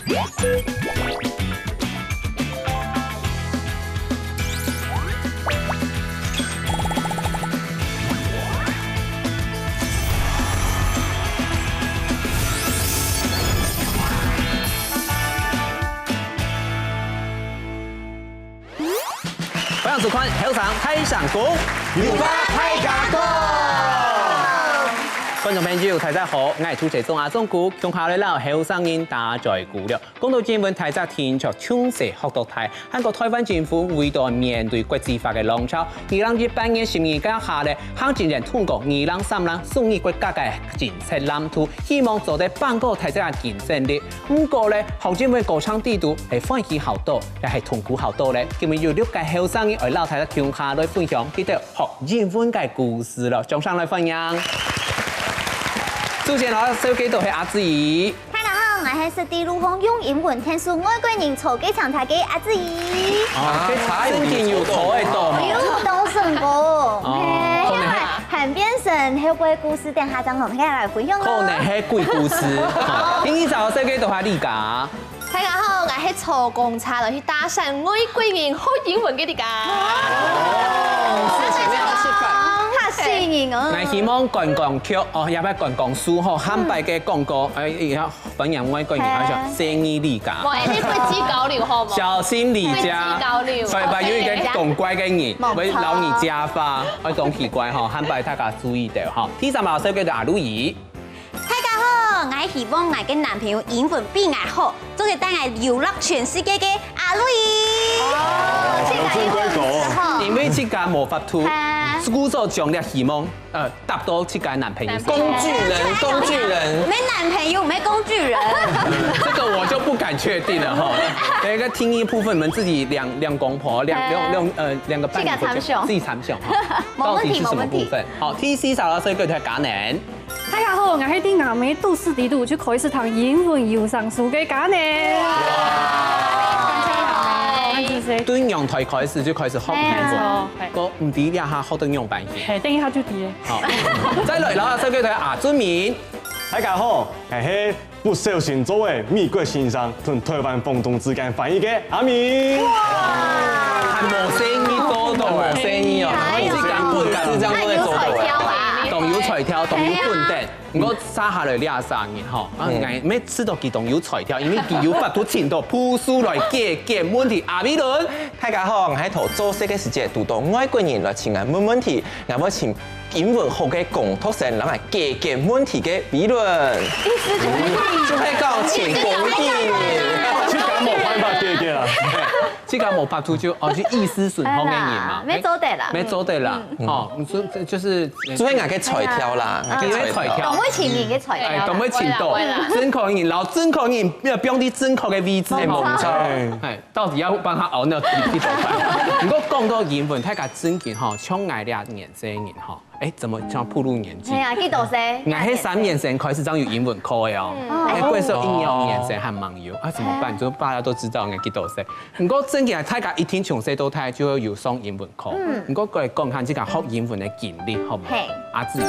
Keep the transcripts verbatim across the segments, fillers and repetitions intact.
歡迎收看《後生大聲公》，有話大家講。觀眾朋友，大家好，𠊎係主持人阿忠哥，共下來摎後生人打嘴鼓了。講到英文，大家定著從細學到大，還過臺灣政府為著面對國際化个浪潮，二零一八年十二月下咧，行政院通過二零三零雙語國家个政策藍圖，希望做得幫助大家个競爭力。 毋過咧，學英文過程裡肚係歡喜較多，也係痛苦較多咧。今日有六個後生人愛摎大家共下來分享佢兜學英文个故事了。掌聲來歡迎！首先，摎大家紹介到係阿志怡。大家好，𠊎係識在路項用英文𢯭手外國人坐計程車个阿志怡。哦，這正經有坐會到無？有坐到成功，哦，係，可能係還變成後背故事，等下正同大家來分享哦。可能係鬼故事。好，第二摎大家紹介到係麗佳。 大家好，𠊎係坐公車來去搭訕外國人學英文个麗佳。哦，事情要出發。嚇死人哦！𠊎希望觀光局哦，也毋係觀光署吼，下擺个廣告，哎，也歡迎外國人，係啊。還有生意麗佳。無，哎，你國際交流好無？小心麗佳。國際交流。所以吧，有一個講怪个人，會摎你加法，會當奇怪吼，下擺大家注意點吼。第三摎大家紹介到阿路易。 大家好，𠊎希望𠊎个男朋友英文比𠊎好，做得帶𠊎遊樂全世界个阿路易。哦，這個英文毋好。因為自家無法度，係。故所將這希望，呃，搭到自家男朋友身上。工具人，工具人。無男朋友，無工具人。這個我就不敢確定了哈。那個聽音部分，你們自己兩，兩公婆，兩，係。兩，兩，呃，兩個伴侶自家參詳。自己參詳哈。沒問題，到底是什麼部分？沒問題。好，第四摎大家紹介到係Garnett。 大家好，𠊎係在阿姆肚屎裡肚就開始聽英文有聲書个Garnett。哇！恁仔細。對娘胎開始就開始學英文，係啊。都毋知這下學到仰般去。係，等一下就知了。好，再來，摎大家紹介到阿俊明。大家好，𠊎係不小心做个美國先生同臺灣房東之間翻譯个阿明。哇！還無細義做到，還無細義哦，哎喲。你自家本事這樣都做得做到。哎喲。當有才調，當有本事。係啊。 毋過接下來這三年吼，啊，嗯。𠊎乜試著佢當有才調，因為佢有法度尋到步數來解決問題。阿美倫，大家好，𠊎係在做事个時節，堵到外國人來尋𠊎問問題，𠊎會尋英文好个工讀生，來解決問題个美倫。意思就係，就係講請工具人。自家無辦法解決啊。 自家無法度就，哦，就意思順風个人嘛。哎呀，乜做得啦。乜做得啦，嗯。吼，你說這就是，就係𠊎个才調啦，哎呀，𠊎个才調。當會尋人个才調啦。哎，當會尋到。會啦，會啦。正確人，摎正確人，要放在正確个位置。哎，無錯。哎，到底要幫他熬那幾，幾多飯？毋過講到英文，大家正經吼，像𠊎這年紀个人吼， 哎，怎麼像暴露年紀？哎呀，幾多歲？𠊎係三年生開始正有英文課个哦。嗯。哎，過去一二年生還吂有，啊，怎麼辦？哦。就大家都知道𠊎幾多歲。毋過正經啊，大家一定從細到大就會有上英文課。嗯。毋過過來講下自家學英文个經歷，好無？嘿。阿志。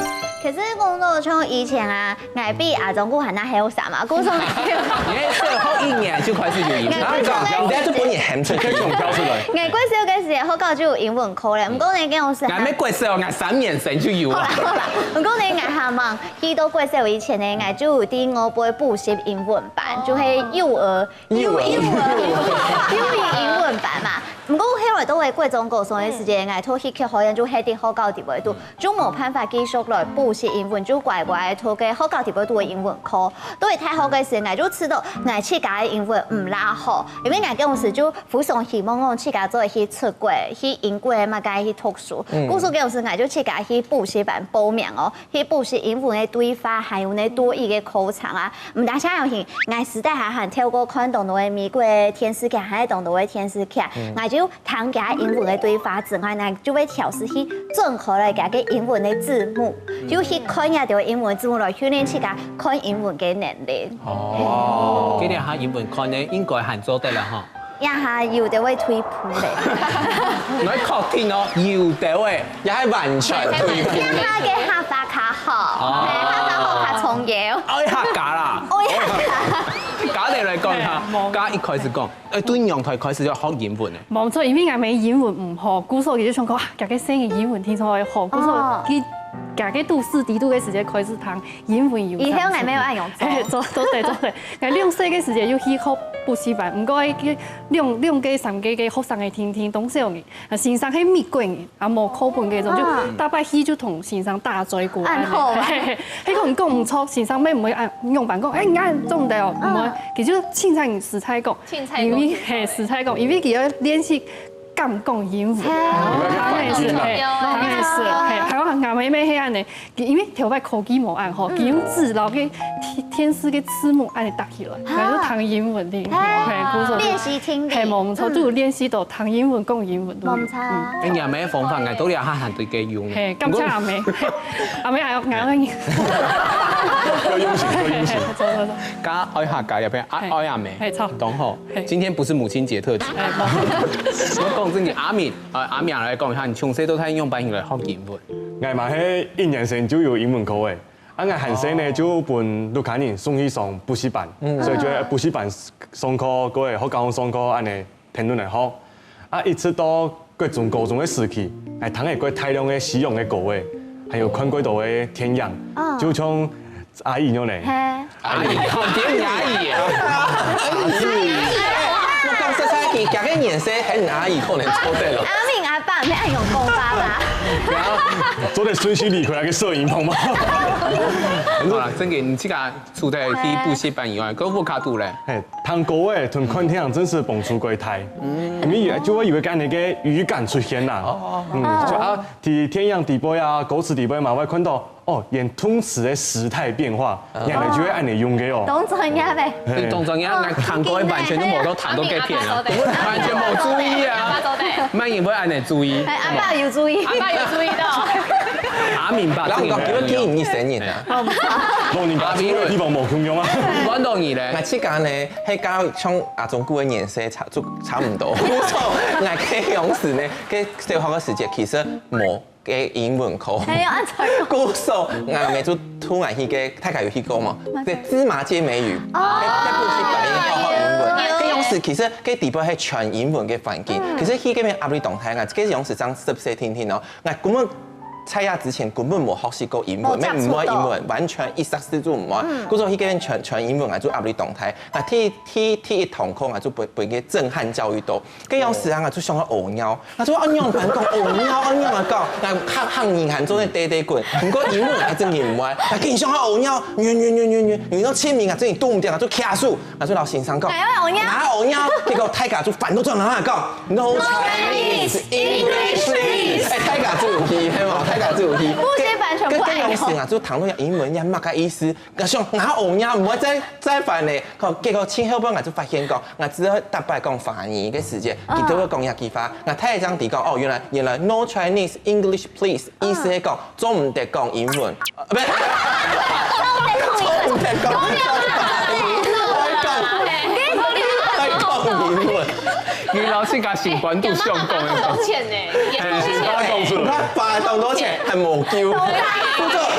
其實講到像以前啊，𠊎比阿忠哥還較後生嘛，故所你係小學一年就開始有英文。𠊎，你這就分你喊出去，你可以講跳出來。𠊎國小个時節，學校就有英文課了，毋過呢，跟我是還，𠊎乜國小，𠊎三年生就有啊。好啦，好啦，毋過呢，𠊎還吂去到國小以前呢，𠊎就有在外背補習英文班，就係幼兒，幼兒，幼兒，幼兒英文班嘛。毋過後來到了國中、高中个時節，𠊎讀戲劇學院就係在學校底背讀，就無辦法繼續來補習英文，就乖乖讀个學校底背讀个英文課。到了大學个時，𠊎就知道𠊎自家个英文毋罅好，因為𠊎該時就非常希望講自家做得去出國，去英國嘛，該去讀書。嗯。故所該時，𠊎就自家去補習班報名哦，去補習英文个對話，還有呢多益个課程啊。毋單淨有興，𠊎私底下還透過看當多个美國个電視劇，還有當多个電視劇，嗯。𠊎就聽佢英文个對話之外，𠊎就會調試去轉開來佢个英文个字幕，嗯。就去看這兜英文字幕來訓練自家看英文个能力。 哦，今日下英文課呢，應該還做得了哈。這下有兜會退步咧。來確定哦，有兜欸，也還完全退步。這下个客話較好，哦。嘿，客話好較重要。愛客家啦。愛客家。家庭來講，哎，無。該一開始講，哎，對娘胎開始就學英文呢。無錯，因為𠊎姆英文毋好，故所佢就想講，啊，佢个細人英文聽說會好，故所佢，佢个都市裡肚个時節開始聽英文有。以後𠊎姆有恁樣做。嘿，做，做得，做得。𠊎兩歲个時節又去學補習班，毋過該兩，兩個、三個个學生个定定，當少年。 啊，先生係美國人，啊，無課本該種，就逐擺去就同先生打嘴鼓，恁好啊。嘿，嘿，嘿，佢講講毋著，先生乜毋會恁仰般講，哎，你恁做毋得哦，毋會，佢就凊彩實在講，凊彩講，因為，嘿，實在講，因為佢愛練習敢講英文，嘿，當然係，嘿，當然係，嘿，還有𠊎妹妹係恁呢， 因為頭擺科技無恁好，佢用紙摎該電，電視个字幕恁呢搭起來，然後就聽英文聽，嘿，故所就，練習聽力。嘿，無毋著，就有練習到聽英文、講英文，無毋著。哎，你阿姆个方法，𠊎到這下還對該用。嘿，感謝阿姆，阿姆還有𠊎愛你。要用心，要用心。走走走。該愛客家這片，啊，嘿，愛阿姆，嘿，著。懂吼？嘿。今天不是母親節特輯。哎，好。我講真个，阿明，呃，阿明來講一下，你從細到大用般來學英文？ 𠊎嘛係一年生就有英文課誒。啊，𠊎還細呢，就分屋下人送去上補習班，所以就在補習班上課，過後學校上課，恁呢跈等來學。啊，一直到國中、高中个時期，𠊎聽過大量个西洋个歌誒，還有看過多个電影，就像阿姨恁樣呢。嘿。阿姨，好點阿姨啊！阿姨，我講實在，佢，佢个年歲，喊阿姨可能做得了。阿明阿爸，毋係恁樣講法啦。做得順勢離開該個攝影棚嗎？好啦，正經，你自家除了去補習班以外，還有屋下肚咧？嘿，聽歌誒，同看電影真係幫助較大。因為就會有一個恁樣个語感出現啦。嗯，就啊，在電影底背啊，歌詞底背嘛，會看到 哦，連動詞个時態變化，原來就會恁樣用个哦。當專業誒。嘿。當專業，𠊎聽歌完全都無，都聽到該片啊，我完全無注意啊。阿爸做得。麼人會恁樣注意？哎，阿爸有注意。阿爸有注意到。阿明吧，然後講，這個有注意哦。今日生日啊。老人家住个地方無共樣啊。我懂你咧。𠊎自家呢，係較像阿忠哥个年歲差，就差毋多。所以𠊎該當時呢，該小學个時節其實無 个英文課。還有恁樣。故所，𠊎姆就㧡𠊎去个，大家有去過無？該芝麻街美語，哦。該，該補習班个學英文。有。該當時其實該地方係全英文个環境，可是去該片壓力當大，𠊎該當時正十歲定定哦，𠊎根本在該之前根本無學習過英文，無接觸到。無英文，完全一隻字都無。故所去該片全，全英文，𠊎就壓力當大。𠊎第，第，第一堂課，𠊎就分，分該震撼教育到。 該當時啊，𠊎就想愛屙尿，𠊎就愛仰般講屙尿，愛仰般講，𠊎客，客語還做得短短句，毋過英文𠊎真个毋會，𠊎緊想愛屙尿，尿，尿，尿，尿，尿，尿到盡尾𠊎真个堵毋著，𠊎就徛手，𠊎就摎先生講，𠊎愛屙尿。𠊎愛屙尿，結果大家就反倒轉來講，No Chinese, English please。哎，大家就有去，係無？大家就有去。補習班全部愛尿。該，該當時啊，就談論英文，也麼个意思？ 𠊎想，𠊎愛屙尿，毋會再，再煩咧。好，結果盡後尾𠊎就發現講，𠊎只要逐擺講華語个時節，佢都會講這句話。𠊎大聲地講，哦，原來，原來no Chinese English please，意思係講做毋得講英文，呃，毋係，做毋得講英文，愛講英文。你老師佮心肝肚想講个。花當多錢呢，也是。哎，花當多錢，還無救。不過，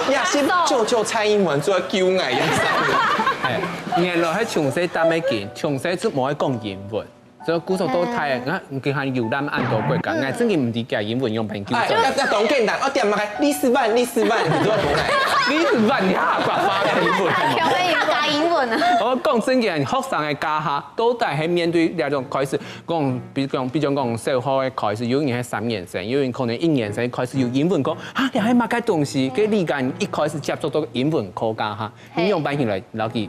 也是救救蔡英文做救 𠊎个生日。哎，原來係從細擔个根，從細就無愛講英文，所以故所到大，你看，你看有咱恁多國家，𠊎真个毋知佢英文用朋友。哎，要，要當簡單，我點麼个？李四萬，李四萬，你做麼个？李四萬，你還講英文？客家英文啊。我講真个，學生个家下，到底係面對這種開始，講，比如講，比如講小學个開始，有人係三年生，有人可能一年生開始有英文講，啊，這係麼个東西？該理解一開始接觸到英文課家下， 你用般形來摎佢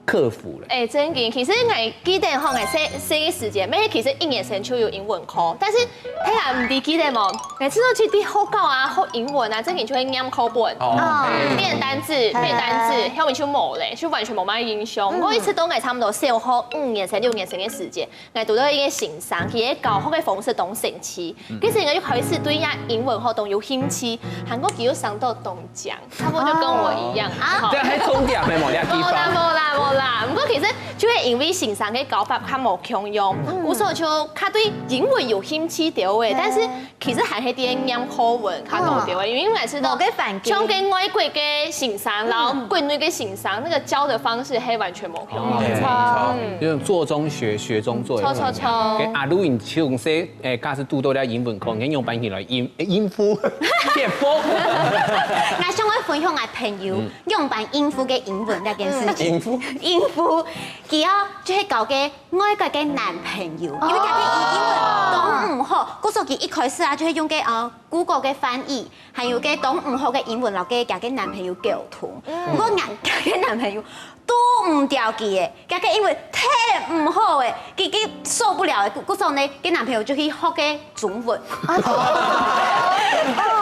克服咧？哎，真个，其實𠊎記得吼，𠊎細，細个時節，乜其實一年生就有英文課，但是，哎呀，毋知記得無？𠊎試著去學校啊，學英文啊，真个就會唸課本，哦。嗯，背單字，背單字，後面就無咧，就完全無麼个印象。毋過一直到𠊎差毋多小學五年生、六年生个時節， 𠊎堵著一個先生，佢个教學个方式當神奇，其實𠊎就開始對這英文活動有興趣，還過佢又上到當獎，差不多就跟我一樣。啊，這還重點个無？這地方。無啦，無啦，無啦，毋過其實就係因為先生个教法較無共樣，故所就較對英文有興趣兜仔，但是其實還係對念課文較多兜仔，因為應該係都某個環境像跟外國个先生，然後國內个先生，那個教的方式係完全無共樣。哦，沒錯，有種做中學，學中做。錯錯錯跟阿魯你從細，誒，假使堵到了英文課，你仰般去來應應付？解封。𠊎想愛分享𠊎朋友仰般應付个英文這件事情。應付。應付，佢啊，就係交个外國个男朋友，因為佢个英文當毋好，故所佢一開始啊，就係用个呃 Google 个翻譯，還有个當毋好个英文，然後个佢个男朋友溝通。毋過人佢个男朋友堵毋牢佢个，佢个英文忒毋好个，佢佢受不了个，故所呢，佢男朋友就去學个中文。過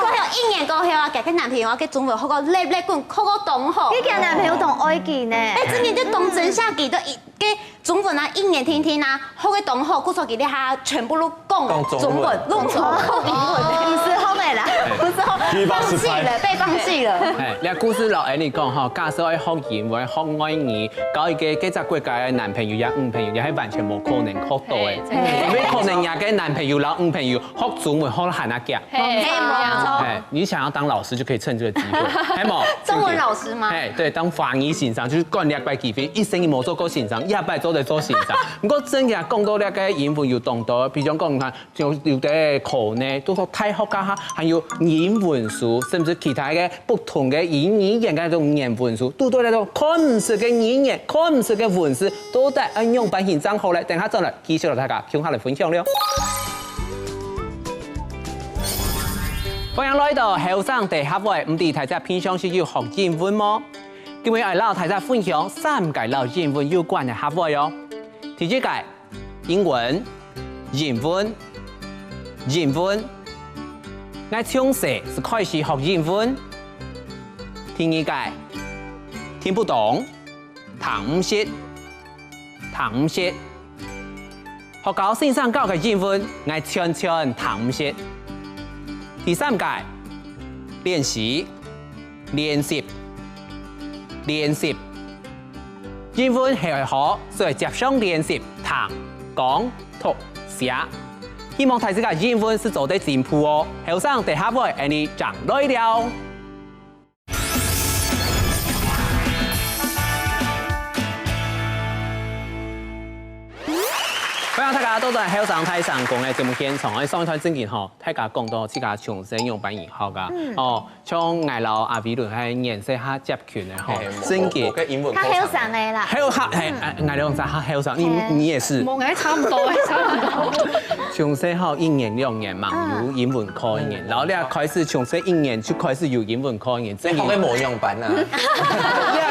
後一年過後啊，佢个男朋友啊，个中文學个冽冽滾，學个當好。你个男朋友當愛佢呢？哎，真个就當真下佢个一个中文啊，一年定定啊，學个當好，故所佢這下全部都講中文，都毋講英文。毋使學个啦，毋使學，放棄了，被放棄了。哎，這故事摎𠊎俚講吼，假使愛學英文、學外語，交一個該隻國家个男朋友也女朋友，也係完全無可能學到个。因為可能人家个男朋友摎女朋友學中文學得還較遽。係，哎，你想要當老師就可以趁這個機會，係無？中文老師嗎？哎，對，當華語先生，就是趕這個機會，一生無做過先生，這擺做得做先生。毋過真个講到這個英文有當多，比如講，你看，就有个課呢，都說大學家哈，還有英文書，甚至其他个不同个語言个那種原文書，都對那種看毋識个語言、看毋識个文字，都在恁樣般形狀好咧。等下轉來，繼續摎大家共下來分享了。 歡迎來到後生大客會，毋知大家平常時有學英文無？今日愛摎大家分享三個摎英文有關个客會哦。第一個，英文，英文，英文。𠊎從細就開始學英文。第二個，聽不懂，聽毋識，聽毋識。 學校先生教个英文，𠊎全全聽毋識。第三個，練習，練習，練習。英文係愛學，所以接上練習，聽、講、讀、寫。希望大自家英文係做得進步哦。後生大客會，𠊎俚正來尞。 歡迎大家倒轉後生大聲公个節目現場。哎，上一段正經吼，大家講到自家從細仰般學啊。哦，像𠊎摎阿偉倫還年歲較接近个吼，正經。个英文較後生个啦。還有較，嘿，哎，𠊎兩儕較後生，你你也是。無，𠊎差毋多，差毋多。從細吼一年兩年嘛，有英文課一年，然後你開始從細一年就開始有英文課一年，正經。學个無樣般啊。你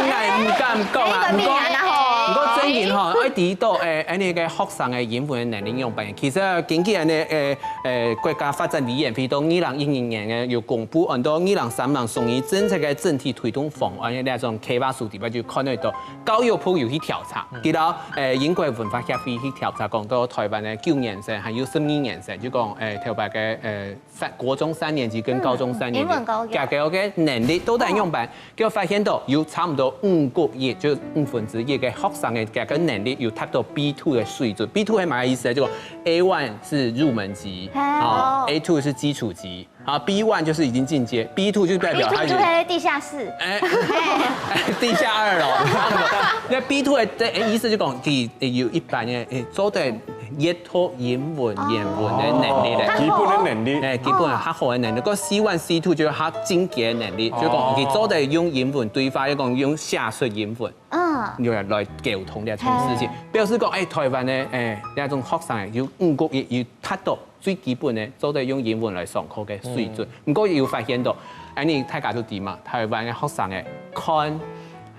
也毋敢講啊，毋過。 然後毋過正經吼，愛知道，誒，恁呢个學生个英文能力仰般。其實根據恁呢，誒，誒，國家發展委員會到二零一二年个有公布，按照二零三零雙語政策个整體推動方案个那種計劃書底背就看得到，教育部有去調查，佢摎，誒，英國文化協會去調查，講到台灣个九年生還有十二年生，就講，誒，頭擺个，誒，三，國中三年級跟高中三年級，嗯，英文高壓。佢个能力到底仰般？ 結果發現到有差毋多五個一，就五分之一个學生个佢个能力有達到B two个水準。B two係麼个意思呢？就講A one是入門級，哦啊，A two是基礎級，啊，B one就是已經進階，B two就代表他已經就在地下室。哎，地下二樓。那 B two的意思就講，佢有一般个，誒，做得閱讀英文原文个能力咧。基本个能力。哎，基本較好个能力，个C one、C two就係較進階个能力，就講佢做得用英文對話，又講用寫出英文，嗯，用來溝通這種事情。表示講，哎，台灣个，哎，這種學生有五個一，有達到最基本个，做得用英文來上課个水準。毋過有發現到，哎，你大家都知嘛，台灣个學生个看，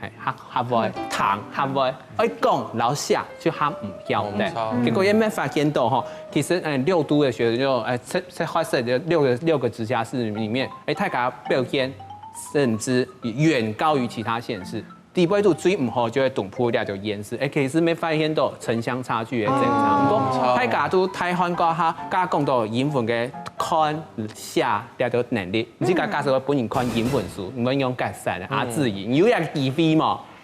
哎，較較會，聽較會，愛講摎寫就較毋曉得。結果也沒發現到吼，其實，哎，六都个學生就，哎，這這學生就六個六個直轄市裡面，哎，大家表現甚至遠高於其他縣市。 底背都最毋好就係東部這條縣市，哎，其實沒發現到城鄉差距个增長。毋過大家都大漢過後，加講到英文个看、寫這條能力，你自家假使愛分人看英文書，你會用解釋个，阿志怡，你有這個機會無？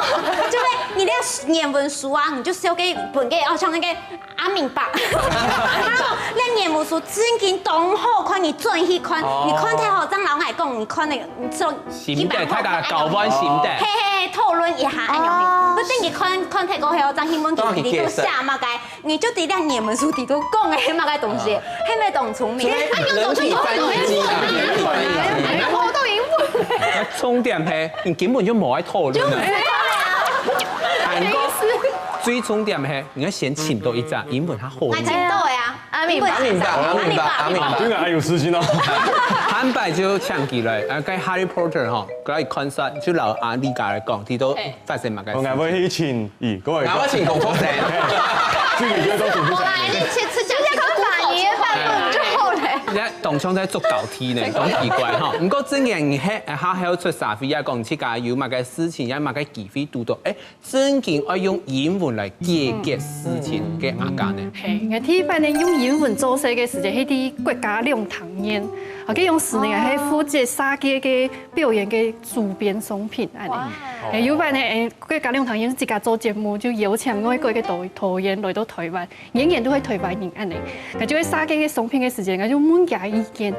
講，就係你个原文書啊，你就燒个本个，哦，像那個阿明伯，那原文書真經當好看，你轉去看，你看忒後，正摎𠊎講，你看那個，你做心得，大家交換心得。嘿嘿，討論一下，哎呀，不等你看看忒過後，正去問佢，你都寫麼个？ 你就知這原文書裡肚講个係麼个東西，係毋係當聰明？所以人體翻譯機啊，人體翻譯機。我都英文。重點係，你根本就無愛討論啊。還過最重點係，你愛先尋到一隻英文較好个。𠊎尋到个啊，阿明伯。阿明伯，阿明伯，阿明伯。真个還有私心哦。坦白就請佢來，啊，該Harry Potter吼，過來看煞，就摎阿麗家來講，佢都發生麼个事情。𠊎會去尋 咦，各位，𠊎會請工作人員。這個應該都請工作人員。我來，你先吃講，直接看法言版本就好了。人家當像在做高鐵呢，當奇怪哈。不過真个你係，還還要出社會啊，講自家有麼个事情，有麼个機會堵到，哎，真經愛用英文來解決事情个阿家呢。嘿，𠊎第一擺呢用英文做事个時間，係在國家兩堂院。啊，佢用時呢，係負責社計个表演个周邊商品恁呢。哇！欸，有擺呢，欸，个嘉龍堂因為自家做節目，就邀請外國个導導演來到台灣，演員都係台灣人恁呢。該就係社計个商品个時間，𠊎就問佢意見。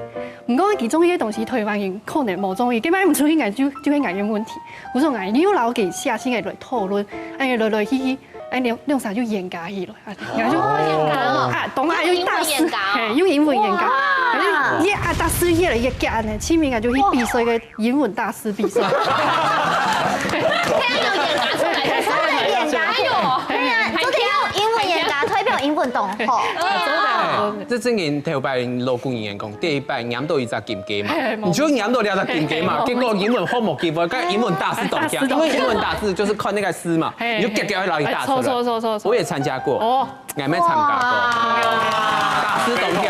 毋過其中一個東西台灣人可能無中意，根本毋出去，𠊎就就係𠊎个問題。我說𠊎，你有摎佢寫信來討論，哎，來來去去，哎，兩兩儕就冤家去了。 啊，然後就，哦，冤家哦。啊，當下又大師，英文冤家哦。嘿，用英文冤家。哇。然後就，耶，啊，大師越來越強呢，清明啊就去比賽个英文大師比賽。現在有冤家出來，就是冤家。哎呦，對啊，昨天用英文冤家，代表英文當好。啊，真的。這正經頭擺老古人講，第一擺拈到一隻金雞嘛，嘿，嘿，你就拈到兩隻金雞嘛，嘿，嘿，結果英文好無機會，跟英文大師當強，大師當強。因為英文大師就是看那個詩嘛，嘿，你就夾夾來打出來。嘿，錯，錯，錯，錯，錯。我也參加過。哦。 𠊎乜參加過。哇。大師當強，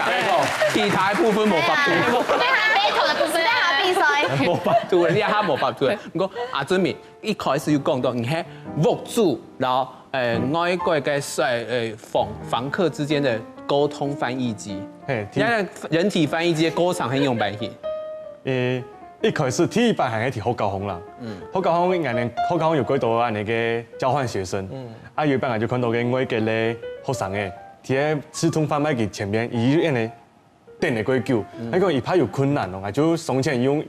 其他部分無法度。對啊，battle的部分。私底下比賽。無法度，你還無法度。毋過阿俊明一開始有講到，你係屋主，然後，呃，外國个，呃，房，房客之間的溝通翻譯機。嘿，聽。那人體翻譯機的過程係仰般形？誒，一開始第一擺還係在學校方啦。嗯。學校方，𠊎等學校方有幾多恁呢个交換學生。嗯。 啊，有一擺𠊎就看到个外國个學生誒，在自動販賣機前面，佢就恁呢等了幾久，嗯。佢講佢怕有困難哦，𠊎就上前用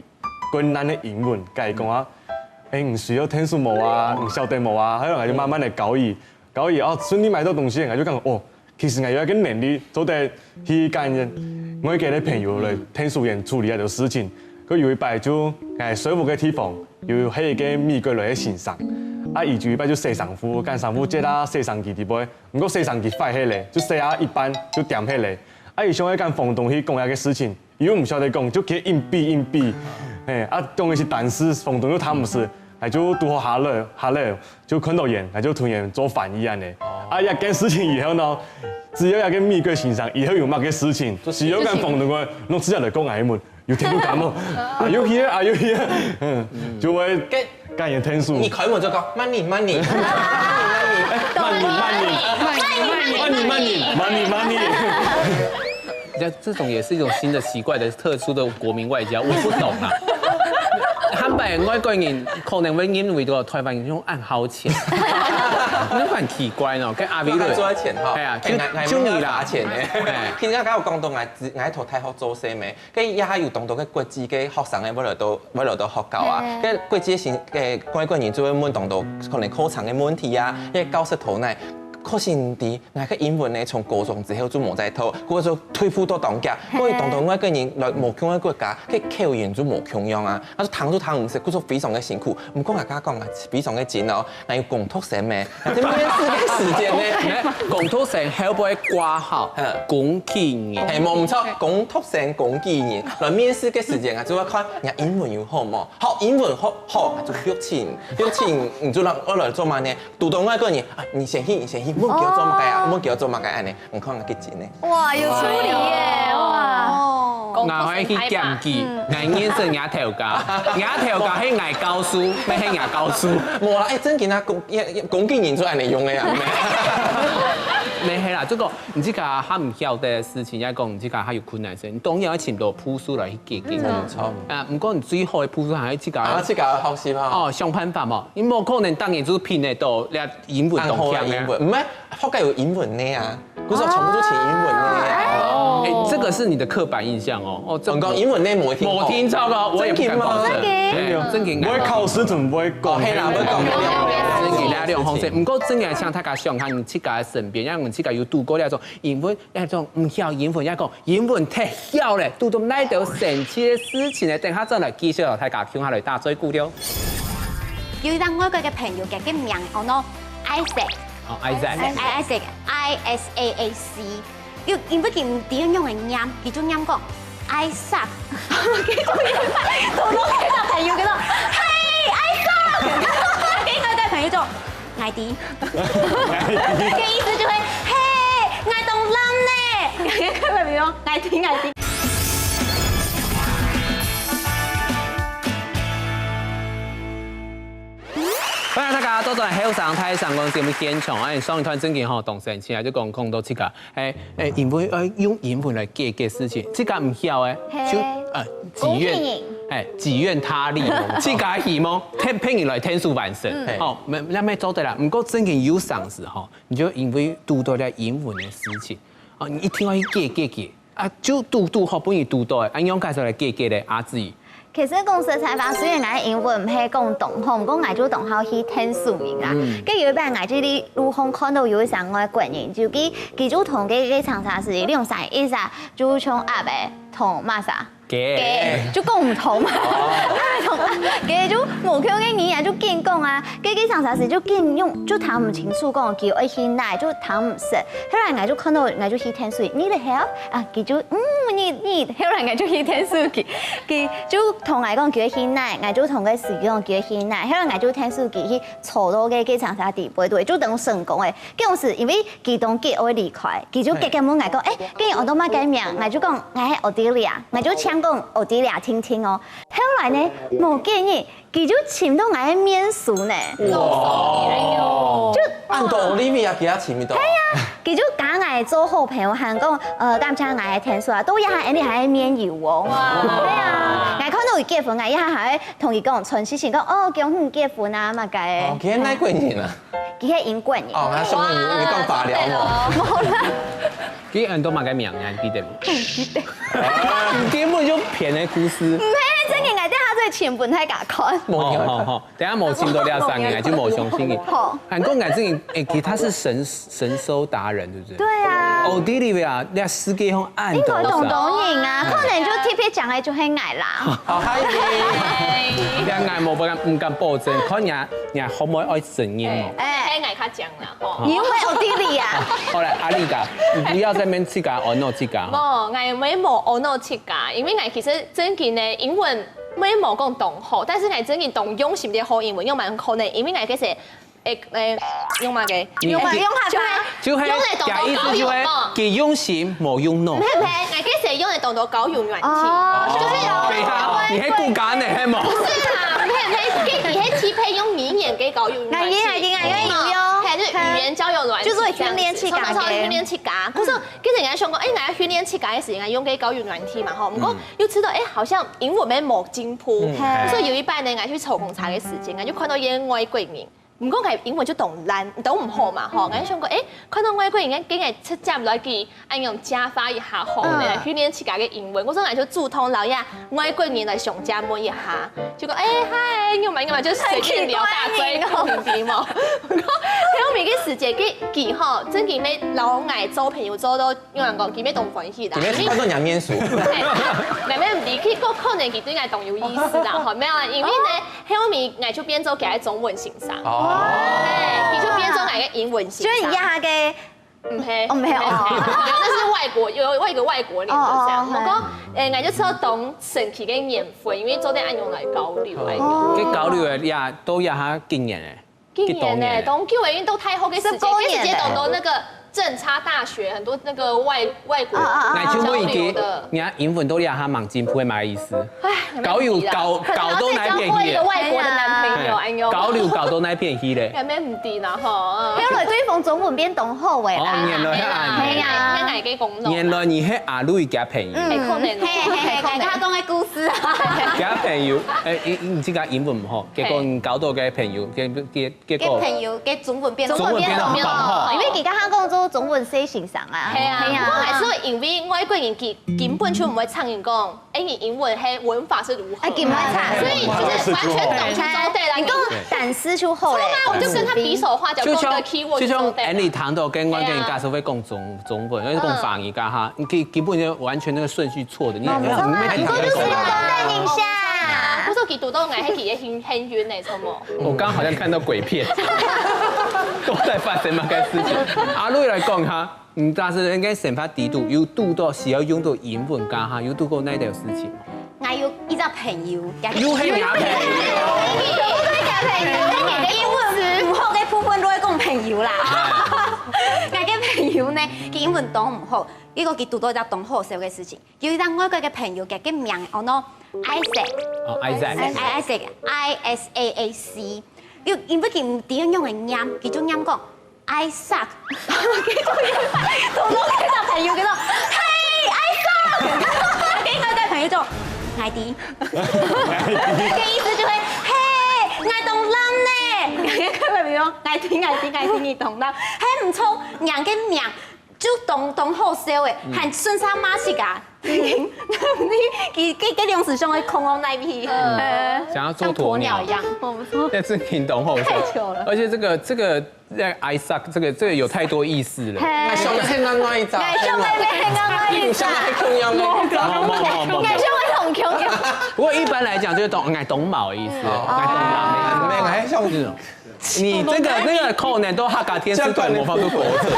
困難个英文跟佢講啊，誒，你需要𢯭手無啊？你曉得無啊？還有𠊎就慢慢的教佢，教佢哦，順利買到東西，𠊎就講哦，其實𠊎有一個能力做得去跟外國个朋友來𢯭手佢處理這種事情。佢有一擺就，誒，稅務个地方有係一個美國來个先生，啊，佢就有一擺就洗衫褲，跟衫褲摺啊，洗衫機底背， 毋過洗衫機壞忒了，就洗啊一半就恬忒了。啊，佢想愛跟房東去講這個事情，佢又毋曉得講，就去硬逼硬逼。嘿，啊，講个係單字，房東又聽毋識，𠊎就堵好下來，下來就看到佢，𠊎就同佢做翻譯恁呢。啊，這件事情以後呢，只要這個美國先生以後有麼个事情，只要跟房東講，攏直接來講𠊎問， 有聽到感無？Are you here? Are you here? 嗯，就會該，該人𢯭手。你開門就講，money，money，money，money，money，money，money，money，money。這，這種也是一種新的、奇怪的、特殊的國民外交，我不懂啊。他們外國人可能會認為說台灣人用暗號錢，那很奇怪哦，跟阿美人。做錢哈，對啊，就，哎，𠊎，𠊎就你啦。罰錢呢。哎。平常剛有講到𠊎，𠊎讀大學做事咩？ 該也還有當多个國際个學生个會來到，會來到學校啊。嘿。該國際性个外國人就會問當多可能課程个問題啊，該教室頭呢，可惜毋知，𠊎个英文呢，從高中之後就無再讀，故所退步到當遽。嘿。故所當多外國人來無共个國家，該口音就無共樣啊，啊，就聽就聽毋識，故所非常个辛苦。毋過𠊎講啊，非常个緊哦， 還有工讀生咩？該面試个時間呢？工讀生後背掛號，嗯。工具人。嘿，無毋著，工讀生、工具人。來面試个時間啊，就愛看你英文有好無？好，英文好，好，就錄取，錄取，你就來，愛來做麼个呢？堵到外國人，啊，你先去，你先去，莫叫做麼个啊，莫叫做麼个恁呢。你看𠊎幾緊呢？ 哇，有處理耶，哇。哦。𠊎會去檢舉，嗯。𠊎認識𠊎頭家，𠊎頭家係𠊎教書，毋係𠊎教書。無啦，哎，正經啊，講，講，講經營出來恁樣用个啊。毋係啦，這個你自家還毋曉得个事情，也講你自家還有困難个時候，你當然愛尋到步數來去解決。嗯。無錯。啊，毋過你最好个步數還係自家，啊，自家學習啊。哦，想辦法嘛，你無可能當然就係拼得到，你英文當強啊。恁好个英文，毋係， 學校有英文呢啊，故所全部都全英文呢。哦。哎，這個是你的刻板印象哦。哦，這個。講英文呢，無聽過。無聽著過，我也不敢保證。真的嗎？哎，真的。毋會考試就毋會講。哦，係啦，毋會講。真的，兩回事。毋過真的，像大家想看你自家个身邊，像你自家有堵過那種英文，那種毋曉英文，那種英文忒曉了，堵到哪兜神奇个事情呢？等下再來繼續，大家共下來打嘴鼓了。有一個外國个朋友，佢个名安到Isaac。 哦，Isaac。哎，哎，Isaac，I S A A C。又因為佢毋知用个念，佢就念講，Isaac。佢就念，堵到佢个朋友，佢講，Hey，Isaac！佢个朋友就，𠊎知。个意思就係，Hey，𠊎當爛呢。佢个朋友，𠊎知，𠊎知。歡迎大家到在後生大聲公節目現場，哎，上一段正經吼，當生趣啊，就講講到這個，哎，哎，因為，呃，用英文來解決事情，這個毋曉哎，就，呃，自願，哎，自願他力，自家希望，騙，騙人來天數完成，吼，沒，那沒做得啦。毋過正經有常時吼，你就因為堵到了英文的事情，哦，你一定要去解解解。 啊，就堵堵好不容易堵到，恁樣介紹來解決咧，阿志。其實講實在話，雖然𠊎英文毋係講當好，毋過𠊎就當好去聽說明啦。該有一擺𠊎就在路項看到有一儕外國人，就佢，佢就同該个長沙市兩儕一儕，就像鴨仔同麼儕。雞。雞，就講毋通嘛。鴨仔同，佢就無共个語言就緊講啊。 該个長沙市就緊用，就聽毋清楚講佢愛去哪，就聽毋識。後來𠊎就看到，𠊎就去聽說明，你在哪啊？啊，佢就，嗯，你，你，後來𠊎就去聽說明，佢，佢就同𠊎講佢愛去哪，𠊎就同佢講佢愛去哪，後來𠊎就聽說明去坐到該个長沙地背，對，就等於成功誒。該時因為佢當急愛離開，佢就急急問𠊎講，誒，該你安到麼个名？𠊎就講，𠊎係Odelia，𠊎就請講Odelia聽聽哦。後來呢，無幾日， 佢就尋到𠊎个面書呢。哇！就恁多Olivia佢也尋到。係啊，佢就加𠊎做好朋友，還講，呃，感謝𠊎个天使啊，到這下恁樣還係面友哦。哇！係啊，𠊎看到佢結婚，𠊎這下還會同佢講，傳信息講，哦，恭喜你結婚啊，麼个。哦，佢係哪國人啊？佢係英國人。哦，那想問你，你講法聊哦。無啦。 佢安到麼个名，你還記得無？記得。根本就騙个故事。毋係，正經，𠊎等下做尋分大家看。無有。好好好，等下無尋到這三個，就無相信你。好。還講𠊎正經，誒，其實他是神，神搜達人，對不對？對啊。哦，Odelia，你世界上恁多。應該當多人啊，可能就特別講个就係𠊎啦。好，還有你。你看𠊎無敢，毋敢保證，看你，你可毋可以愛承認哦？誒，𠊎較講啦。 你又會有地理啊？好來，阿麗嘎，你不要在那邊自家哦no自家。無，𠊎也無哦no自家，因為𠊎其實正經呢，英文也無講當好，但是𠊎正經當用心个學英文，用蠻可能，因為𠊎其實，誒誒，用麼个？用麼个？用客話？就係，用得當多交友嘛。佢用心無用腦。毋係毋係，𠊎其實用得當多交友軟體。哦，就是有。等一下，你係顧家呢，係無？不是啦，毋係毋係，佢佢係匹配用語言个交友軟體。 語言語言語言有用。係，就語言交友軟體，就係訓練自家个。常常訓練自家。可是，其實人家想講，誒，人家訓練自家个時間，用个交友軟體嘛，吼，毋過又知道，誒，好像英文也無進步。所以有一擺呢，𠊎去坐公車个時間，𠊎就看到一個外國人，毋過𠊎英文就當爛，當毋好嘛，吼，𠊎就想講，誒，看到外國人，應該直接來去 恁樣加法一下吼，嗯。來訓練自家个英文。𠊎說，𠊎就主動摎這外國人來相借問一下，就講，誒，嗨，你好嘛，你好嘛，就隨便聊大嘴，很奇怪哦。你知無？後面个時節，佢，佢吼，正經愛摎𠊎做朋友，做到，有人講，佢愛當歡喜啦。你愛看到人面熟。嘿，無問題，佢可，可能佢對𠊎當有意思啦，吼，無有啦，因為呢，後面𠊎就變做佢个中文先生。哦。嘿，佢就變做𠊎个英文先生。所以你這下个 毋係，哦，毋係，哦。那是外國，有，有一個外國人就這樣。哦，哦，哦，我講，誒，𠊎就知道當神奇个緣分，因為做得恁樣來交流，恁樣。哦。該交流个也都也下幾年誒？幾年誒，幾多年誒？當久誒，因為都大學个時間，十多年誒。該時間當多那個政大大學，很多那個外，外國啊，啊，啊，啊。交流的。那就問一句，你看英文都也下蠻進步，麼个意思？ 唉，交友交，交到哪片去咧？可能他在交過一個外國的男朋友，哎喲。交流交到哪片去咧？也無毋知啦，吼，嗯。後來對方中文變當好誒啦。哦，原來係恁樣。係啊。該，該个功勞。原來你係阿瑞个朋友。嗯。係可能哦。係，係，係，係可能。大家講个故事啊。个朋友，誒，你，你這個英文毋好，結果你交到个朋友，結，結，結果个朋友，个中文變，中文變當好。因為佢剛剛講做中文先生啊。係啊，係啊。毋過還係因為外國人佢根本就毋會參與講 哎，你英文係文法是如何？哎，根本差。所以就是完全懂就做得了。你講單詞就好了。是嗎？我就跟他比手畫腳，就像，講一個keyword就像就做得了。Annie談到跟外國人介紹會講中，中文，要講法語，跟他，你可以根本就完全那個順序錯的，你也沒有，哦，沒有，你講就是要交代一下。不是，佢堵到𠊎，還佢也很，很暈呢，什麼？我剛好像看到鬼片，都在發生那個事情。阿瑞來講哈， 嗯，但是應該生活裡肚有堵到需要用到英文該下，有堵過哪兜事情？𠊎有一隻朋友，又係你朋友。有一隻朋友，佢个英文毋好个部分都會講朋友啦。𠊎个朋友呢，佢英文當毋好，結果佢堵到一隻當好笑个事情。有一隻外國个朋友，佢个名安到Isaac。哦，Isaac。Isaac，I S A A C。又因為佢毋知愛仰般念，佢就念講 I suck。佢就同到佢个朋友佢講，Hey，I suck。佢个朋友就，𠊎知。个意思就係，Hey，𠊎當爛呢。佢个朋友，𠊎知，𠊎知，𠊎知，你當爛。係毋錯，人个名就當當好笑誒，還順續罵自家。你你你，佢佢兩時想愛空哦那一批。想要做鸵鳥一樣。我不错。但是挺懂后生，太糗了而且这个这个在 I suck 这个这个有太多意思了。那想要看到那一张，哎，上面那个那个你想要看中央那一张，不不不不不，感觉会很 Q Q。不过一般来讲就是懂，哎，懂毛的意思，哦哎，懂毛的意思。没有，还像这种。你这个那个可能都哈嘎天使短魔法都国策，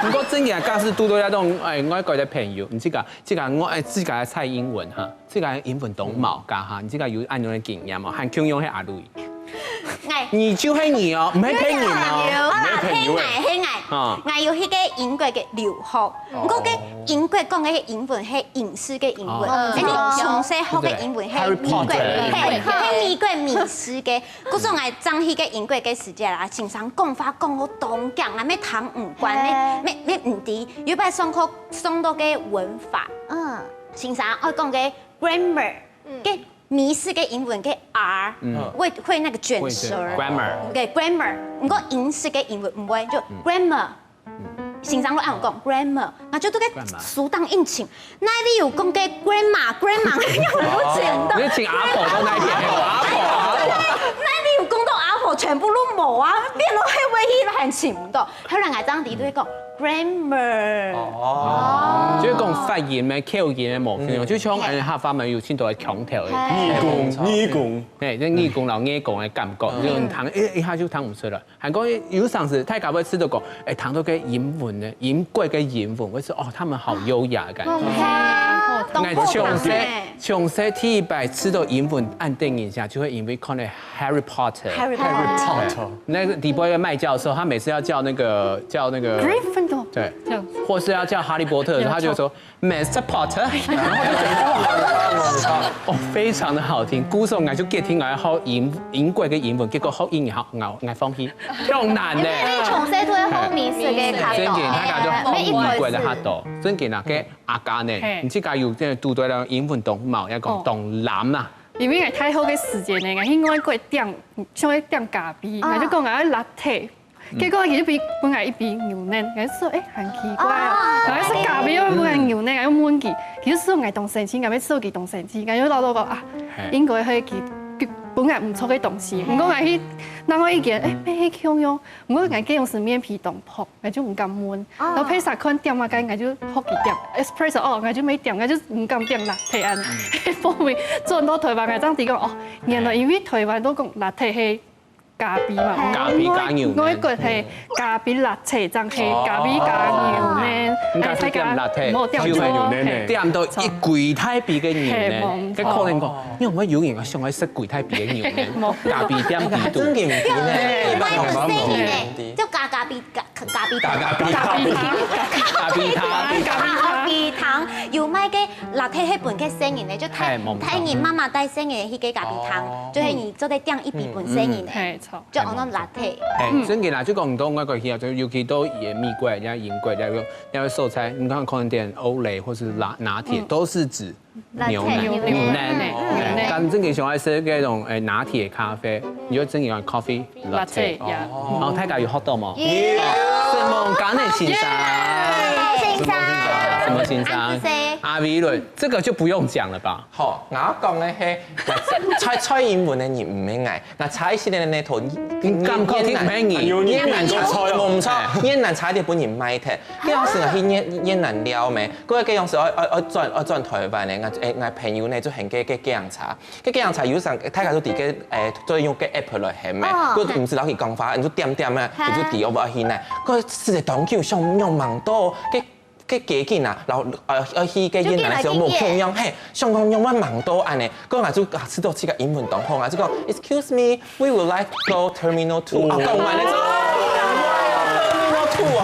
不过真个假使堵到那种哎外国的朋友，你这个这个我哎自家的蔡英文哈，这个英文懂毛噶哈，你这个有按样的经验嘛，还共样的阿lui。哎，你就系你哦，唔系骗人哦。啊，係𠊎係啊，𠊎，𠊎有迄个英國个留學，毋過个英國講个英文係英式个英文，哦哎，你從細學个英文係 Harry 美國， Potter 係係美國美式个。故所𠊎正去个英國个時節啦，先生講話講到當強啊，咩聽毋慣，咩咩咩毋知。有一擺上課上到个文法，嗯，先生愛講个 grammar，个美式个英文个 R，會會那個捲舌，grammar ，OK grammar，毋過英式个英文毋會，就 grammar。先生會恁講 grammar，那就都个書當應情。哪位有講个 grandma，grandma，又有請到。你就請阿婆到那一邊，阿婆阿婆。哪位有講到阿婆，全部都無啊，變到會會去還請毋到。後來𠊎這樣子都會講 grammar。哦，就是講發音个、口音个無共樣，就像哎客話嘛有盡多个腔調个。耳公耳公，哎，這耳公老耳公个感覺，就聽，哎，一下就聽毋出來。還講有常時大家會試到講，哎，聽到个英文呢，英國个英文，會說哦，他們好優雅的感覺。哎，從細從細第一擺試到英文恁得人惜，就係因為看了 Harry Potter。 Harry Harry Potter。 Potter，那個底部一個麥教授，他每次要叫那個叫那個 Gryffindor 對，这样子。或是要叫哈利波特的時候，他就會說 Mister Potter，然後就覺得哇，哦，非常的好聽。故所𠊎就決定𠊎要學英英國个英文，結果學英語好，𠊎𠊎放棄，太難呢。你從細都會學美式个較多，真个，大家都學每一個英國个較多。真个那个阿嘉呢嘿，你自家有真个堵到了英文懂毛，要講懂藍啊。因為𠊎大學个時間呢，𠊎去外國點，想要點咖啡，啊𠊎就講𠊎要 latte。結果佢就俾分𠊎一杯牛奶，𠊎就說，哎，很奇怪哦，然後係咖啡又分𠊎牛奶，𠊎就問佢，佢就說𠊎當生氣，𠊎要說佢當生氣，𠊎就老老講啊，應該係佢佢分𠊎毋錯个東西，毋過𠊎去另外一間，哎，乜係共樣，毋過𠊎个樣係面皮當薄，𠊎就毋敢問，然後配啥款點啊，該𠊎就學佢點，espresso哦，𠊎就沒點，𠊎就毋敢點啦，提案，後尾轉到台灣，𠊎正知講哦，原來因為台灣都講 latte 係 咖啡嘛，咖啡加牛奶我个係咖啡 latte，正係咖啡加牛奶，應該係點 latte，無點就係牛錯，奶係點到一幾大杯个牛奶嘿，無，該可能講，你有無有人想愛食幾大杯个牛奶？咖啡店底肚真。个毋知呢，有賣个細人呢呢，就加咖啡加咖啡糖。咖啡咖啡咖啡糖。咖啡糖有賣个 latte 係分个細人呢，就大嘿，無錯大人媽媽帶細人去个咖啡糖，就係你做得點一杯分細人呢，係錯。就安到 latte。哎，真个啦，就講到外國去啊，就尤其到也美國、人家英國、人家人家所在，你看可能點歐蕾或是拿拿鐵，都是指牛奶、牛奶牛奶。牛奶哎，但真个想愛食那種哎拿鐵咖啡，你就真个用 coffee latte。 latte 呀，哦，大家有學到嗎？耶什麼？剛才先生？先生，什麼先生安吉？生阿維倫，這個就不用講了吧？好，𠊎講个係，在在英文个人毋係𠊎，該在一些个呢，同你感覺聽毋係你越南菜無毋錯，越南菜就分人賣忒。該樣時𠊎去越越南尞咩，該个樣時愛愛愛轉愛轉台灣个，𠊎誒𠊎朋友呢就喊个个計程車，个計程車有時大家都知个誒，都用个 app 來喊咩，哦佢毋使摎佢講話，你就點點啊，佢就知我愛去哪，該實在當久想用吂到个。 个街景啊，然後呃呃去个越南个時候無共樣，嘿，想講用乜吂到恁呢，該𠊎就啊試到自家英文當好，𠊎就講，Excuse me, we would like to go terminal two。啊，講完了之後，terminal two啊，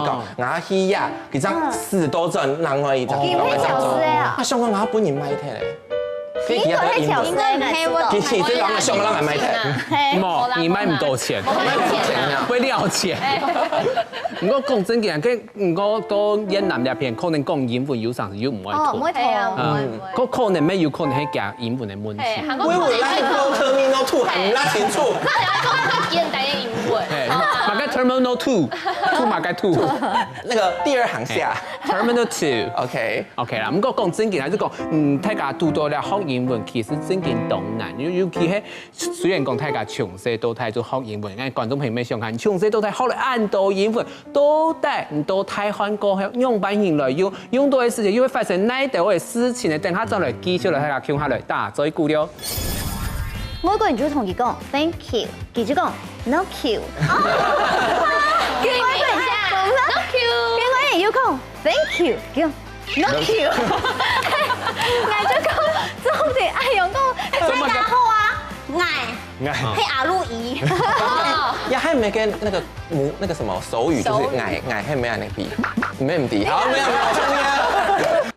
講，哦。 啊，係呀，佢正試多轉另外一隻。哦。佢毋係小時的啊。啊，想講𠊎本人買忒咧。所以其實都係英文。其實人想講人買忒。嘿。無，你買毋到錢。買毋到錢啊。會了錢。毋過講真个，該毋過到越南那片，可能講英文有時候又毋會通。哦，毋會通。係啊，毋會，嗯，毋會。可，可能乜有可能係佢英文个問題。係，還講可能係。我以為咱講terminal two還毋大清楚。可能愛講較簡單个英文。係，麼个terminal two，two麼个two。 那個第二行下。Terminal two。OK。OK啦，毋過講真个，還係講，嗯，大家堵到了學英文，其實真个當難，尤，尤其係，雖然講大家從細到大就學英文，但觀眾朋友們想看，從細到大學了恁多英文，到底你到大漢過後，仰般形來用，用到个時節又會發生哪兜个事情呢？等下再來繼續來大家共下來打嘴鼓了。外國人就同佢講 thank you，佢就講 no you。外國人講 no you，另外人又講 thank you，佢講 no you。𠊎就講，做得愛用講，大家好啊，𠊎，𠊎。係阿路姨。也還有沒有跟那個母，那個什麼手語，就是手語。𠊎，𠊎還沒有那個，沒問題。好，沒有，沒有，沒有。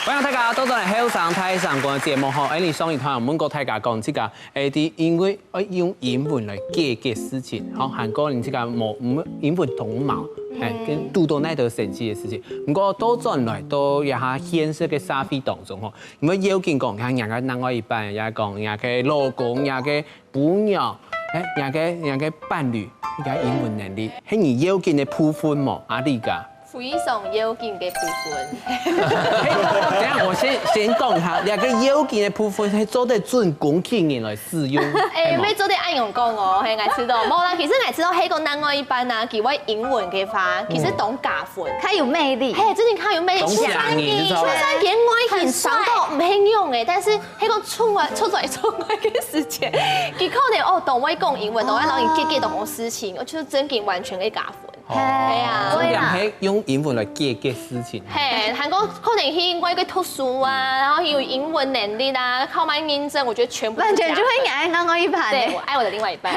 歡迎大家倒轉來後生大聲公个節目吼，𠊎等上一段問過大家講，這个，誒，在因為愛用英文來解決事情，吼，還過你這个無，嗯，英文當無，誒，嗯。跟堵到哪兜生氣个事情。毋過倒轉來到這下現實个社會當中吼，因為要緊講，你看人家另外一半，也講人家个老公，人家个 餔娘，誒，人个，人个伴侶，人个英文能力，係你要緊个部分無？阿麗嘎。非常要緊个部分。誒，等下我先，先講一下，這个要緊个部分係做得準公器人來使用，誒，係無？乜做得恁樣講哦，嘿，𠊎知道。無啦，其實𠊎知道，係講另外一半啊，佢會英文个話，其實當加分。較有魅力。嘿，真的較有魅力。當像你，你知道嗎？就算佢外形生到毋係樣誒，但是 係講出外，出來出外个時節，佢可能哦，當會講英文，當會摎人解決當多事情，我覺得真个完全个加分。哦。係啊。重點係用英文來解決事情。嘿，還講可能去外國讀書啊，然後有英文能力啊，考滿認證，我覺得全部是加分。完全就會愛另外一半。對，我愛我的另外一半。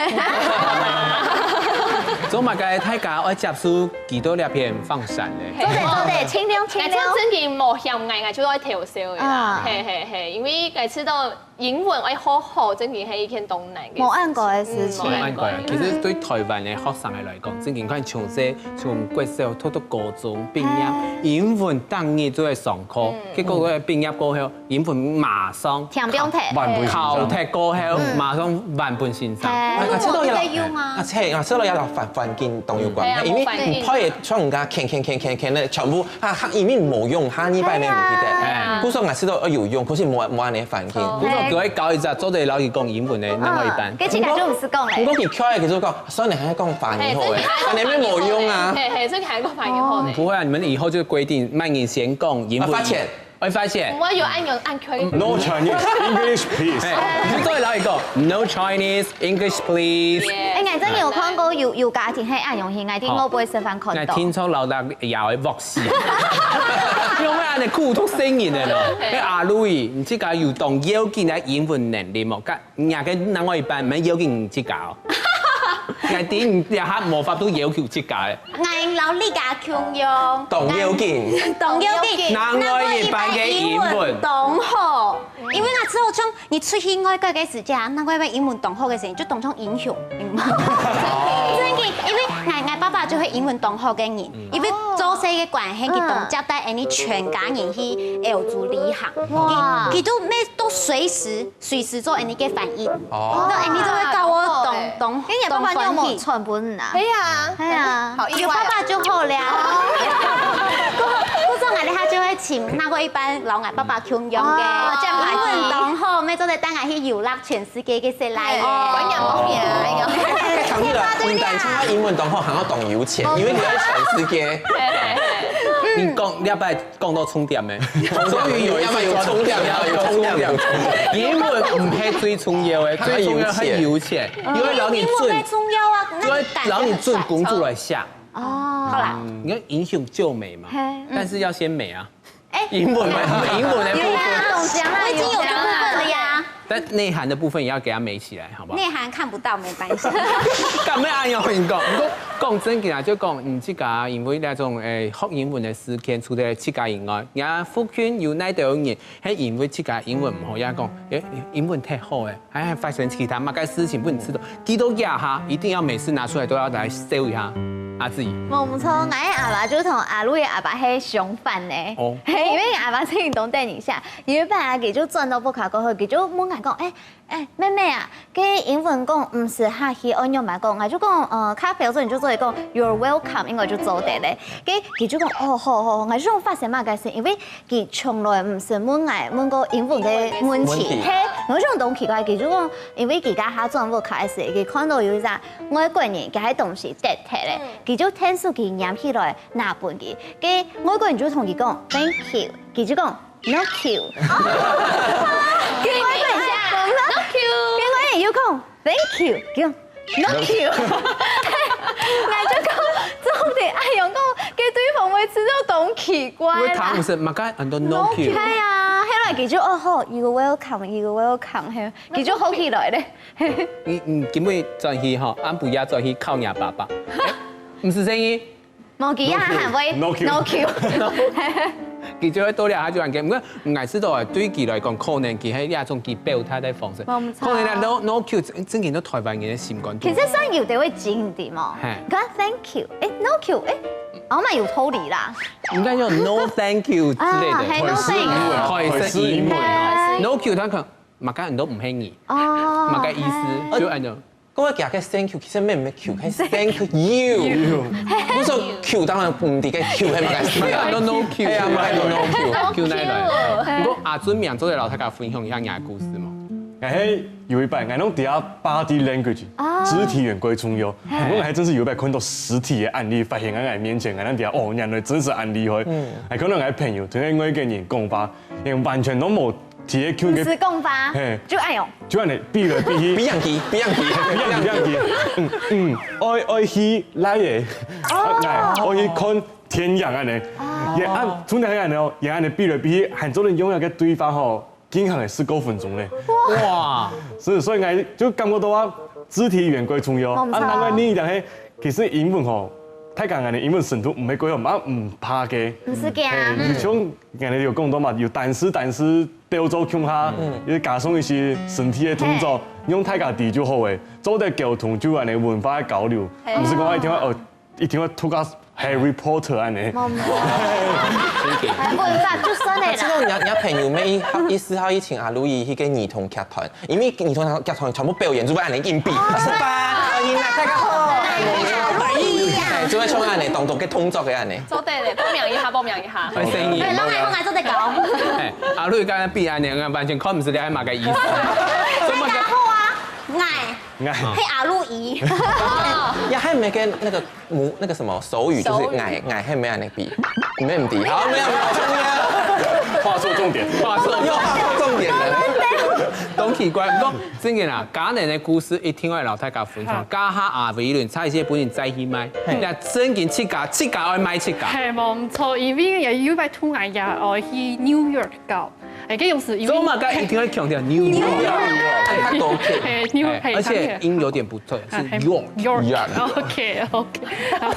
做麼个大家愛接受基督這片放閃呢？做得，做得，盡量，盡量。哎，這真个無嫌𠊎，𠊎就愛偷笑个啦。啊。嘿嘿嘿，因為𠊎知道 英文愛學好，真个係一件當難个事情。無恁過个事情。嗯，無恁過。其實對台灣个學生來講，真个看從細，從國小讀到高中畢業，嘿。英文逐日都愛上課，嗯。結果佢畢業過後，英文馬上聽毋懂忒。考，考忒過後，嗯。馬上萬分心傷。嘿。啊，啊，這都要，你在用啊？啊，這，啊，這都要環，環境當有關係，嗯。因為你拍个像人家，看，看，看，看，看，那全部，啊，啊，因為無用，下禮拜乜毋記得。哎呀。故所𠊎知道，呃，有用，可是無，無恁个 環境。哦。不過各位搞一下，做得摎佢講英文个另外一半。哦，跟自家就毋使講了。毋過，毋過佢可愛，佢就講，算了，還係講華語好了，嘿，恁樣乜無用啊。嘿，嘿，所以還係講華語好呢。不會啊，你們以後就規定，慢點先講英文。啊，罰錢。會罰錢。我有按鈕按開。No Chinese, English, please。哎，你就做得摎佢講，No Chinese, English, please。哎，𠊎真个有看過有，有家庭係恁樣形，𠊎聽過，好。不會示範看到。那聽說老大也會 死。用恁樣苦毒細人个咯。嘿。哎，阿Louis，你自家有當要緊个英文能力無？該，人家个另外一半，毋係要緊你自家哦。𠊎知你這下無法度要求自家个。𠊎摎你个共樣。當要緊。當要緊。另外一半个英文。當好。因為𠊎知道像 你出去外國个時節，另外一半英文當好个時節，就當像英雄，你知無？哦。真个，因為𠊎，𠊎爸爸就係英文當好个人，嗯。因為做事个關係，佢當接待𠊎等全家人去歐洲旅行。哇。佢，佢都乜都隨時，隨時做𠊎等个翻譯。哦。到𠊎等就會教我當，哇，當，當歡喜。跟你爸爸有無傳本啊？係啊。係啊。好意外哦。有爸爸就好了。故所，故所𠊎等下就會尋那個一班老外爸爸共樣个，哦，這樣英文當好，乜做得帶𠊎去遊樂全世界个世界。觀念方面啊，哎喲。聽起來毋單淨英文當好，還要懂有錢，因為你在全世界。你講，你要不要講到重點呢？終於有一次有重點了，有重點，有重點。英文毋係最重要的，最重要係有錢，因為老你準，英文最重要啊，那個感覺很爽。老你準工作來下。哦，好啦，你看英雄救美嘛，但是要先美啊。 英文嘛，英文的部分。有啦，我已經有這部分了呀。但內涵的部分也要給它美起來，好不好？內涵看不到，沒關係。幹嘛啊？要很講，你講講真个啊，就講你自家，因為那種誒學英文的時間，除了自家以外，人家附近有哪兜人，係因為自家英文毋好，人家講，誒，英文太好誒， 還發生其他麼个事情分你知道？佢都這下一定要每次拿出來都要來秀一下啊自己。無毋著，𠊎个阿爸就同阿魯个阿爸係相反呢。哦，係，因為阿爸曾經當得人惜，有一擺啊，佢就轉到屋下過後，佢就問𠊎講：「誒，誒，妹妹啊，該英文講毋識下去愛仰般講？」𠊎就講：「呃，較標準就做得講 You're welcome，應該就做得了。」該佢就講：「哦，好好好。」𠊎就講發生麼个事，因為 佢從來毋識問𠊎問過英文个問題，問題。係，𠊎想當奇怪，佢就講，因為佢該下轉屋下个時，佢看到有一隻外國人，佢个東西跌忒了，佢就𢯭手佢拈起來拿分佢，該外國人就同佢講thank you，佢就講no you，該外國人就講no you，該外國人又講thank you，佢講 No you。𠊎就講，做得恁樣講，該對方會知道當奇怪啦。因為他毋識，麼个恁多no you。係啊，後來佢就哦好，you welcome，you welcome，係，佢就好起來咧。你你今晡日轉去吼，暗晡夜轉去敲若爸爸，毋使聲音。 無佢啊，還會no you。佢就會到了，他就恁个。毋過，𠊎知道啊，對佢來講，可能佢係這種佢表達个方式。無錯。可能咧，no no you，真正到台灣人个心肝肚。其實算有兜會真个嘛。係。你看thank you，誒，no you，誒，好像有道理啦。應該用no thank you之類的。啊，係，no thank you。開始英文，開始英文。No you，他可能麼个人都毋係你，哦，麼个意思，係。就恁樣。 講个佢个thank you，其實毋係you，係thank you。你說you當然毋知个you係麼个意思啊？No no you。係啊，麼个no no you。you哪來？毋過阿尊明做得摎大家分享一下你个故事無？𠊎係有一擺，𠊎攏知啊body language，啊，肢體語言幾重要。毋過𠊎還真係有一擺看到實體个案例，發現在𠊎面前，𠊎攏知啊，哦，原來真實恁厲害。嗯，還看到𠊎朋友，同外國人講話，連完全都無 直接Q个，毋使講話，係，就恁樣。就恁樣比來比去，比樣機，比樣機，比樣機，比樣機，嗯嗯，愛愛去哪个，哦，來，愛去看電影恁樣。哦，也啊，從頭恁樣哦，也恁樣比來比去，還做得用該个對話吼，經常係十過分鐘咧。哇，所以所以𠊎就感覺到啊，肢體語言幾重要。啊，另外另一點係，其實英文吼，大家恁樣英文程度毋係幾好，嘛毋怕个。毋使驚。係，像𠊎等有講到嘛，有單詞單詞 鬥做共下，又加上一些身體个動作，用大家知就好誒。做得溝通就恁樣文化个交流，毋使講一定愛哦，一定愛讀到Harry Potter恁樣。無無，文化就算了啦。這種你你朋友乜一一時好邀請阿路易去个兒童劇團，因為兒童劇團全部表演就會恁樣硬比，十八，二一，大家好，哎，就會像恁樣，當多个動作个恁樣。做得咧，報名一下，報名一下。哎，生意。對，然後還有還做得搞。 哎，阿瑞剛剛比恁樣，完全看毋出來係麼个意思。什麼个？大家好啊，𠊎，𠊎。係阿路易。也還沒跟那個母那個什麼手語，就是手語。𠊎，𠊎還沒恁樣比。沒問題。好，沒有，沒有，沒有。畫錯重點，畫錯，又畫錯重點了。當奇怪，毋過真个啦，今日个故事一定愛摎大家分享。好。這下阿偉倫差一些分你載去賣，嘿。那真正自家，自家愛賣自家。係，無錯，因為也有一擺 𠊎也愛去New York搞。哎，該用詞因為做麼个一定要強調New York？哎，New York，哎，而且音有點不對，是啊，還York。York。York。OK，OK。好，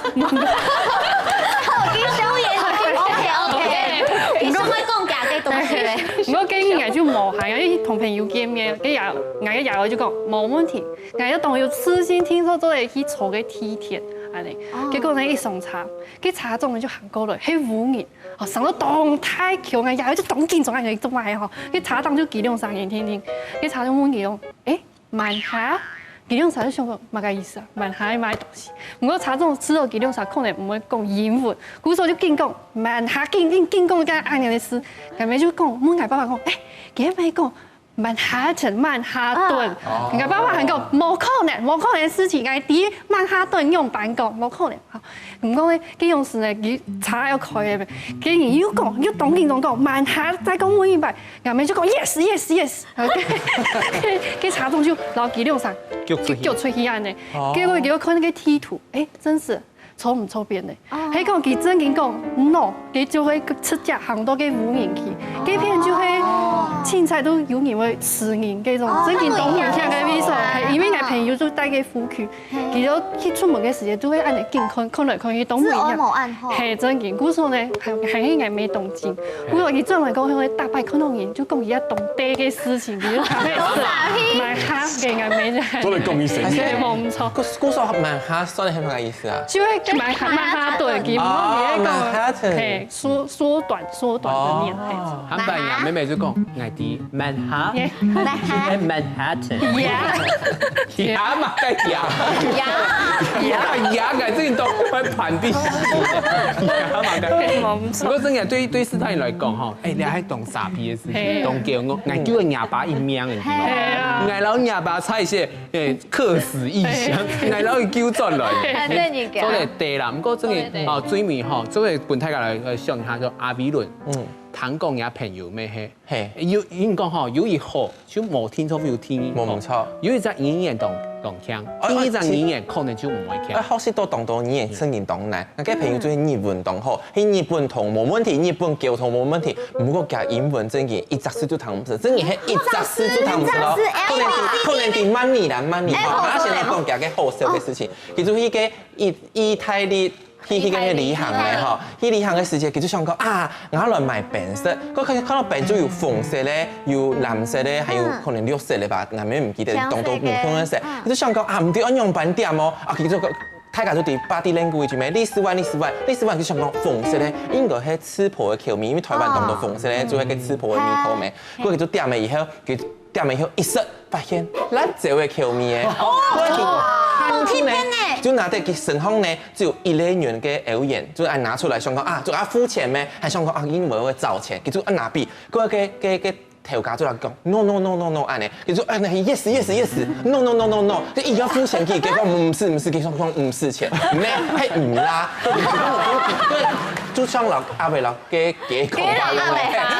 你修言，OK，OK。你上回講假个東西咧。毋過今日𠊎就無閒，因為同朋友見面，該也，𠊎个也就講，無問題，𠊎有當有自信，聽說做得去坐个地鐵，恁樣。哦。結果呢，一上車，該車長就行過來，係烏人。 哦，上到當大強啊，也就當緊張啊，你做麼个吼？該車長就舉兩三人聽聽，該車長問佢講：「誒，慢下，佢兩儕就想講麼个意思啊？Manhattan係麼个東西？毋過車長知道佢兩儕可能毋會講英文，故所就緊講Manhattan，緊緊緊講該恁樣个事。𠊎姆就講問𠊎爸爸講，欸，佢係毋係講Manhattan，曼哈頓？𠊎爸爸還講無可能，無可能个事情，𠊎知曼哈頓仰般講，無可能。好，毋過呢，該當時呢，佢車要開个，佢又講又當緊張講Manhattan，再講問一擺，𠊎姆就講yes yes yes。 該車長就摎佢兩儕逐出去。逐出去恁呢。結果佢看該地圖，欸，真係坐毋著邊呢。係講佢正經講no，佢就會直接行到該無人區。該片就會凊彩都有人會食人，該種正經當危險个位所。係，因為𠊎朋友就戴該副區，佢就去出門个時間就會恁呢緊看，看來看去當危險。係，正經，故所呢，還還係𠊎姆當緊。 不過佢轉來講，佢會逐擺看到人，就講佢一當地个事情，佢就特別係蠻好个，𠊎姆就。做得講一聲。對，無錯。故故所Manhattan算係麼个意思啊？就會蠻蠻好對，佢毋會講，Manhattan。係縮縮短縮短个念，係。還扮呀，妹妹就講，𠊎知Manhattan，Manhattan，呀，呀嘛个呀，呀呀，𠊎正經都會盤地，呀嘛个。無錯。不過真个對對斯坦尼來講吼，欸，你還當沙鼻个事情，當驕傲，𠊎就會若爸一命，你知道嗎？𠊎摎若爸差一些，欸，客死異鄉，𠊎摎佢救轉來。還對你講做得對啦，不過真个對對哦，最尾吼，做得分大家來呃想一下，就阿比倫，嗯，聽講人家朋友咩嘿，嘿，有應該吼有一好，就無聽說有聽，無毋錯。有一隻語言當當強，哎第一隻語言可能就毋會強。啊，學習到當多語言，真經當難。𠊎个朋友就係日文當好，去日本通無問題，日本溝通無問題。毋過佢英文真經一隻字就聽毋識，真經係一隻字就聽毋識咯。可能可能聽慢語啦，慢語。啊，先來講佢个好笑个事情，佢就去个意意大利。 去去个旅行个吼，去旅行个時節，佢就想講啊，𠊎來買餅食，佢看看到餅就有紅色个，有藍色个，還有可能綠色个吧，𠊎也毋記得，當多毋同个色，佢就想講啊，毋知愛仰般點哦，啊，佢就大家就在body language咩，this one，this one，this one，就想講紅色个，應該係赤膊个口味，因為臺灣當多紅色个，就係个赤膊个味道咩，佢就點了以後，佢 點了以後一食，發現辣椒个口味个。哦，好特別呢。就拿到佢身上呢，只有一個銀个歐元，就愛拿出來想講啊，就愛付錢咩，還想講啊，因為會找錢，佢就愛拿筆，佢个个个頭家就來講，no no no no no，恁呢，佢就啊，那 yes yes yes，no no no no no，就一定要付錢，佢佢講毋使毋使，佢想講毋使錢，咩，係毋啦，就像老阿偉老 个个口吧，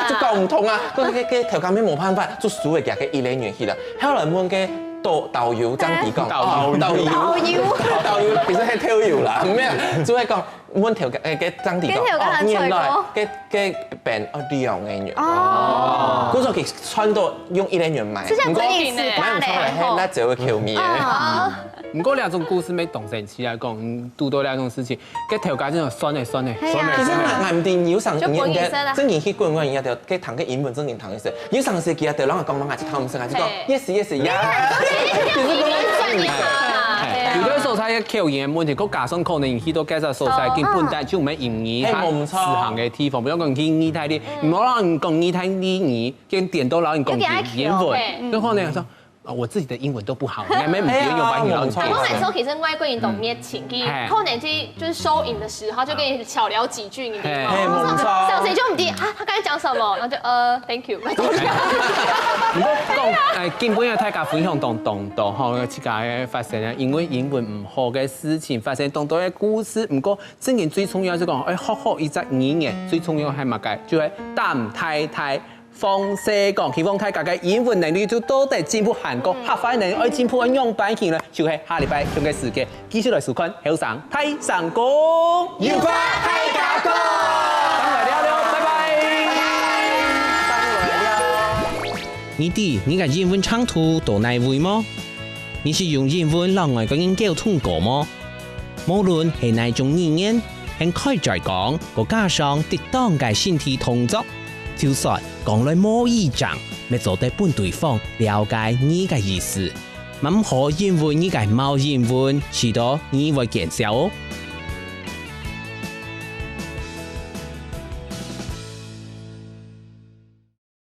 就講毋通啊，个个个頭殼面無辦法，就輸了佢个一個銀去了。後來問个導導遊張迪講，導遊導遊導遊其實係導遊啦，沒有，就會講問頭殼个个張迪講，跟頭殼很哦，原來脆哦个个本哦兩個銀。哦，故所佢賺到用一個銀買，就像毋過可以吃它買毋出來，嘞，係辣椒个口味个。哦，毋過這種故事乜當神奇來講，嗯，堵到這種事情，該頭家真的算了算了，係啊其實𠊎𠊎毋知有成就本身啊正經去滾滾一下，該聽个英文正經聽一些，有成時佢啊，對人講講啊，就聽毋識啊，就講嘿 yes yes yes，轉一下啦，對啊有个所在个口音个問題，佮加上可能去到該隻所在，根本就毋係英語，嘿，無錯佢實行个地方，比如講去義大利，毋好讓人講義大利語，跟點到老人講英文，就可能說。啊，我自己的英文都不好，你還沒有用把你老人嘿啊然後那時候其實外國人懂熱情，嘿可能去就是收銀的時候，他就跟你小聊幾句，你聽嘿嗎？嘿，無錯。上次就毋知啊，他剛才講什麼，然後就呃，thank you，那種。毋過講，誒，今晡日大家分享當當多吼，自家个發生啊，因為英文毋好个事情，發生當多个故事。毋過，正經最重要係講，誒，學好一隻語言，最重要係麼个？就係膽大大，放勢講，希望大家个英文能力就多多進步，還過客話能力愛進步，愛仰般去呢？就係下禮拜同个時間，繼續來收看《後生大聲公》。有話大家講。等來尞尞，拜拜。你知你个英文程度到哪位無？你識用英文摎外國人溝通過無？無論係哪種語言，還開嘴講，過加上適當个身體動作，就算講來無意正，也做得分對方了解你个意思。毋好因為你个無英文，使到你會見笑哦。